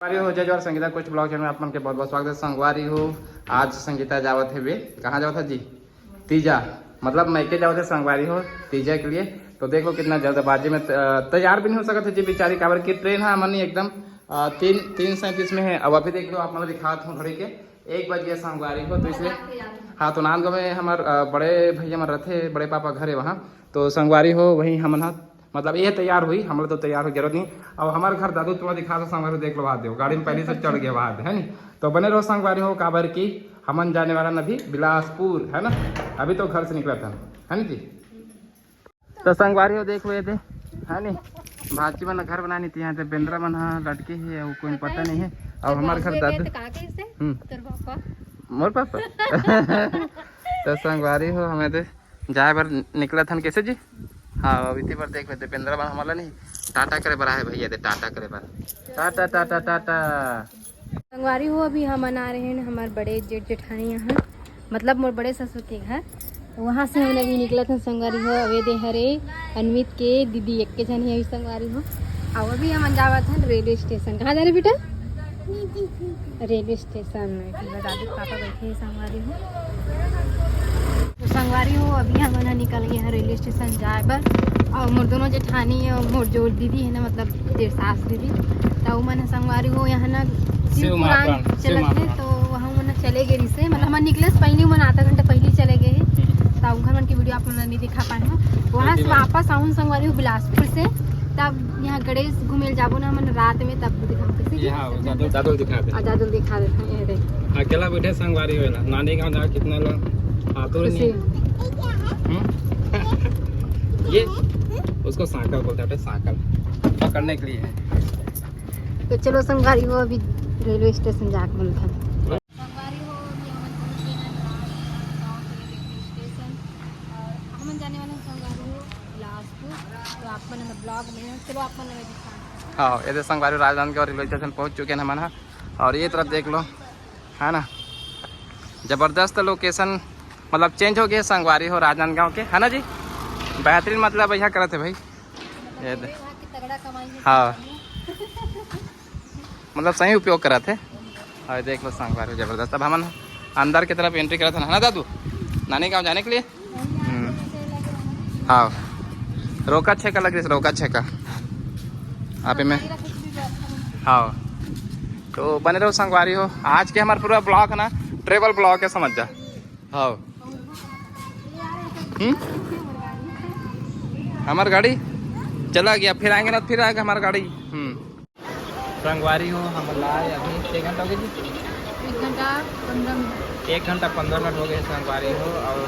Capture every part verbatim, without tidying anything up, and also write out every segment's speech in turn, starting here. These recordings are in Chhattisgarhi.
संगवारी हो, जय जोहार, संगीता कुछ vlog channel में आप मन के बहुत बहुत स्वागत है। संगवारी हो, आज संगीता जावत हे बे, कहाँ जावत हे जी? तीजा, मतलब मायके जावत हे संगवारी हो, तीजा के लिए। तो देख लो कितना जल्दबाजी में त-, तैयार भी नहीं हो सकत हे जी बेचारी, काबर कि ट्रेन है हमन एकदम, अ, तीन, तीन सैंतीस में है। अब अभी देख लो, आप मन दिखात हूँ घड़ी के, एक बज गया संगवारी हो, तो इसलिए हाँ, तो नांदगांव में हमार, अ, बड़े भैया मन रहते, बड़े पापा घर है वहाँ। तो संगवारी हो, वहीं हमन ह, मतलब ये तैयार हुई, हमला तो तैयार हो जरूरत नहीं। अब हमार घर दादू तुम्हारा दिखा दो संगवारी हो, देख लो वहाँ दे, गाड़ी में पहले से चढ़ गया वहाँ दे, है नी? तो बने रहो संगवारी हो, काबर कि हमन जाने वाला अभी बिलासपुर, है ना? अभी तो घर से निकला था, है ना जी? तो संगवारी हो, देख लो ये दे, है नी? भांची मन घर बना नी थी, यहाँ पे बेंदरा मन हा लटके है, वो कोई पता नहीं है। अब हमारे घर दादू, कहाँ के इसे? हम्म। तेरे पापा? मोर पापा। तो संगवारी हो, हमें दे जाए बर निकला थन कैसे जी? हाँ, अभी ती बर देख लेते, बेंदरा बर हमारा नहीं, टाटा करे बर आए भैया दे, टाटा करे बर। टाटा, टाटा, टाटा। संगवारी हो, अभी हमन आ रहे हैं हमारे बड़े जेठ जेठानी यहाँ, मतलब मोर बड़े ससुर के घर। तो वहाँ से हमन अभी निकलत हन संगवारी हो। अवे दे हरे अनमित के दीदी, एक के झन ही अभी संगवारी हो। और अभी हमन जावत हन रेलवे स्टेशन। कहाँ जा रहे बेटा? रेलवे स्टेशन में। फिर बता दो, पापा बैठे हैं संगवारी हो। तो संगवारी हो, अभी हमन ह निकल गए हैं रेलवे स्टेशन जाए बर। और मोर दोनों जेठानी और मोर जो दीदी है ना, मतलब तेरे सास दीदी, तो उमन ह संगवारी हो यहाँ ना शिव शिव पुराण महापुराण, शिव चलत है, महापुराण। तो वहाँ उमन चले गए रिसे, मतलब हमन निकले से पहले उमन आधा घंटा पहले चले गए हैं। हम्म। तो उनकर मन की वीडियो आप मन नहीं दिखा पाए हो। वहाँ से पहली बार। वापस आऊँ संगवारी हो बिलासपुर से, तब यहाँ गणेश घूमे ल जाबो ना हमन रात में, तब दिखाऊँ कैसे जी? ये हाँ, जादू, जादू दिखा दे। आ, जादू दिखा देते हैं, ये देख। अकेला बैठे संगवारी हो ना, नानी गाँव जा कितना ला आतुर खुशी। नहीं। हम्म? ये उसको सांकल बोलते हैं, सांकल पकड़ने के लिए है। तो चलो संगवारी हो, अभी रेलवे स्टेशन जाके मिलते हैं। संगवारी हो, अभी हमन पहुंच गए हैं राजनांदगांव के रेलवे स्टेशन और हमन जाने वाले हैं संगवारी हो बिलासपुर। तो आप मन ब्लॉग में, चलो आप मन में दिखाएं। हाँ, ये दे संगवारी हो, राजनांदगांव रेलवे स्टेशन पहुंच चुके हैं हमन हा। और ये तरफ देख लो, है ना, जबरदस्त लोकेशन, मतलब चेंज हो गया संगवारी हो राजनांदगांव के, है ना जी? बेहतरीन, मतलब यहाँ करत है भाई, ये दे। हाँ। मतलब सही उपयोग करत हे। और देख लो संगवारी हो, जबरदस्त। अब हमन अंदर की तरफ एंट्री करत हन, है ना दादू, नानी गाँव जाने के लिए। हम्म। हाँ, रोका छेका लग रही है, रोका छेका। आप में, हाँ, तो बने रहो संगवारी हो। आज के हमारा पूरा ब्लॉग है ना, ट्रेवल ब्लॉग है, समझ जा। हाँ। हम्म? हमार गाड़ी चला गया, फिर आएंगे ना, फिर आएगा हमार गाड़ी। हम्म। संगवारी हो, हम लाए अभी छः घंटा हो गया जी। एक घंटा पन्द्रह मिनट। एक घंटा पन्द्रह मिनट हो गए संगवारी हो, और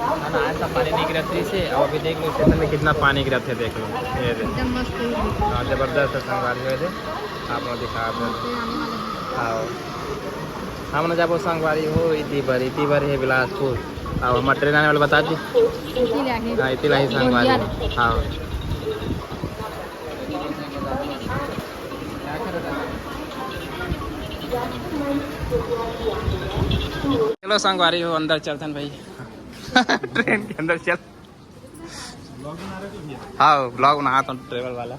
है ना, आज तो पानी नहीं गिरा रही से, और अभी देख लो स्टेशन में कितना पानी गिरा थे, देख लो, ये दे। एकदम मस्त है। हाँ, जबरदस्त है संगवारी हो, ये दे, आप लोग दिखा दो। यहाँ पे आने वाले हैं। हाँ, हम ना जाबो संगवारी हो इती बर, इती बर है बिलासपुर। अब हमार ट्रेन आने वाले बता दी। इती लागे। हाँ, इती लागे संगवारी। गोंदिया। हाँ। चलो संगवारी हो, अंदर चलथन भाई। ट्रेन के अंदर चल। हाँ, ब्लॉग बना तो ट्रेवल वाला।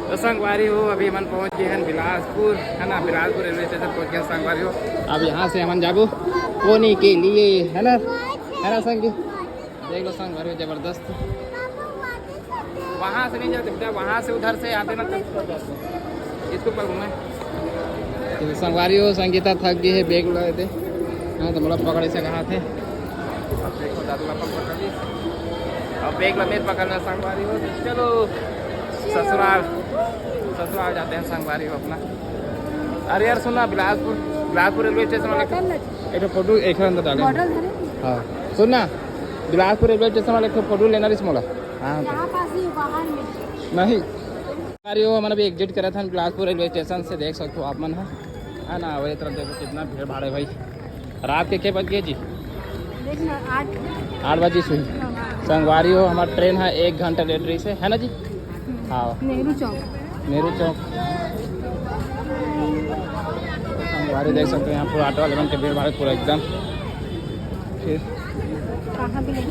तो संगवारी हो, अभी हमन पहुंच गए हैं बिलासपुर, है ना, बिलासपुर रेलवे स्टेशन पहुंच गए हैं संगवारी हो। अब यहाँ से हमन जाबो पोनी के लिए, है ना, है ना संगी? देख लो संगवारी हो, जबरदस्त। वहाँ से नहीं जाते बेटा, वहाँ से उधर से आते ना तो इसको पकड़ूँ मैं। तो संगवारी हो, संगीता थक गई है, बैग उठा देते। हाँ, तो मतलब पकड़े से कहा थे। अब देखो दादू का पकड़ ली। अब बैग लपेट पकड़ना संगवारी हो, तो चलो ससुराल, ससुराल जाते हैं संगवारी हो अपना। अरे यार सुन ना, बिलासपुर, बिलासपुर रेलवे स्टेशन वाले एक ठो फोटो एक अंदर डाले। हाँ, सुन ना, बिलासपुर रेलवे स्टेशन वाले एक ठो फोटो लेना रिस मोला। हाँ, तो यहाँ पास ही बाहर में। नहीं। अरे वो हमन अभी एग्जिट करत हन बिलासपुर रेलवे स्टेशन से, देख सकते हो आप मन ह, है ना। वही तरफ देखो कितना भीड़ भाड़ है भाई। रात के के बज गए जी? देख ना, आठ। आठ बजे सुई। संगवारी हो, हमार ट्रेन है एक घंटा लेट रही से, है ना जी? हाँ। नेहरू चौक। नेहरू चौक। संगवारी देख सकते हो, यहाँ पूरा ऑटो वाले मन के भीड़ भाड़ पूरा एकदम। फिर कहाँ भी नहीं।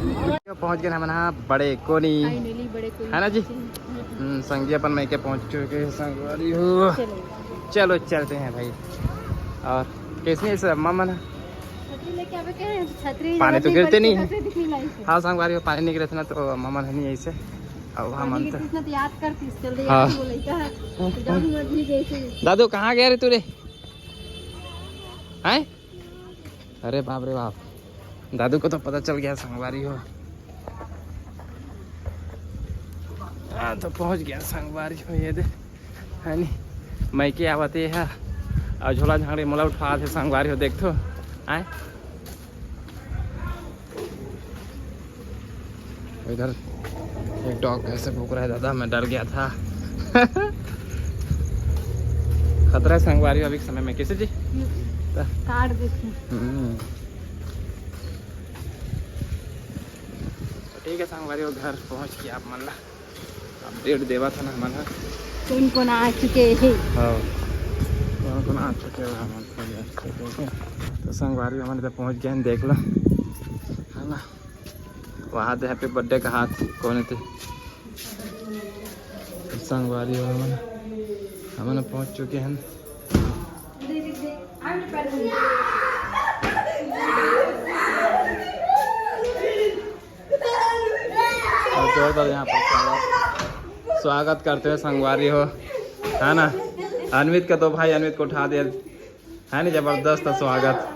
पहुँच गए हमन हा बड़े कोनी। Finally बड़े कोनी। है ना जी? हम्म, संगी अपन मइके पहुँच चुके हैं संगवारी हो। चलो। चलो चलते हैं भाई। और कैसे है सब मामा ना? छतरी लेके आवे के है, छतरी पानी तो गिरते नहीं है। हाँ संगवारी हो, पानी नहीं गिरते ना तो मामा नहीं ऐसे। अब हम पानी अंतर गिरते ना तो याद करती, चल रही हाँ। याद बोले का। तो जाऊँ मैं भी जैसे। दादू कहाँ गया रे तू रे? हैं? अरे बाप रे बाप, दादू को तो पता चल गया संगवारी हो। हाँ तो पहुँच गया संगवारी हो, ये दे है नी, मइके आवत हे हा, अउ झोला झांगड़ी मोला उठा थे संगवारी हो, देख तो आए। इधर एक डॉग कैसे भूक रहा है दादा, मैं डर गया था। खतरा है संगवारी अभी के समय में, कैसे जी? काट देती। हम्म। तो ठीक है संगवारी, वो घर पहुँच के आप मन ला अपडेट देवा था ना हमन ह। कौन कौन आ चुके हैं? हाँ, कौन कौन आ चुके हैं हमन ह? तो संगवारी हमन इधर पहुँच गए हैं, देख लो, है ना? वहाँ तो हैप्पी बर्थडे का हाथ कौन थे? संगवारी हो हमन, हमन पहुँच चुके हैं। और जोरदार यहाँ पर स्वागत, स्वागत करते हुए संगवारी हो, है ना? अनवित का दो भाई अनवित को उठा दिया, है ना? जबरदस्त स्वागत,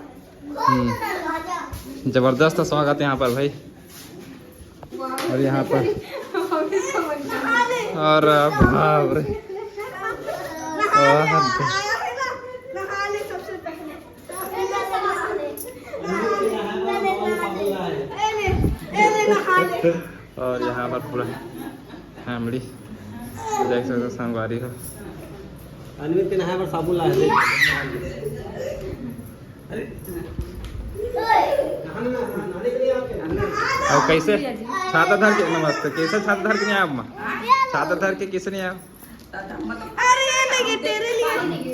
हम्म, जबरदस्त स्वागत यहाँ पर भाई। और यहाँ पर, और बाप रे, और और यहाँ पर पूरा फैमिली देख सकते हो, संगवारी हो। अनवित के नहाए बर साबुन लाए थे। अरे, नहाने के लिए आपके नहाने। और कैसे छाता धर के, नमस्ते, कैसे छाता धर के नहीं आया अम्मा? छाता धर के किसे नहीं आया? अरे, ये तेरे लिए।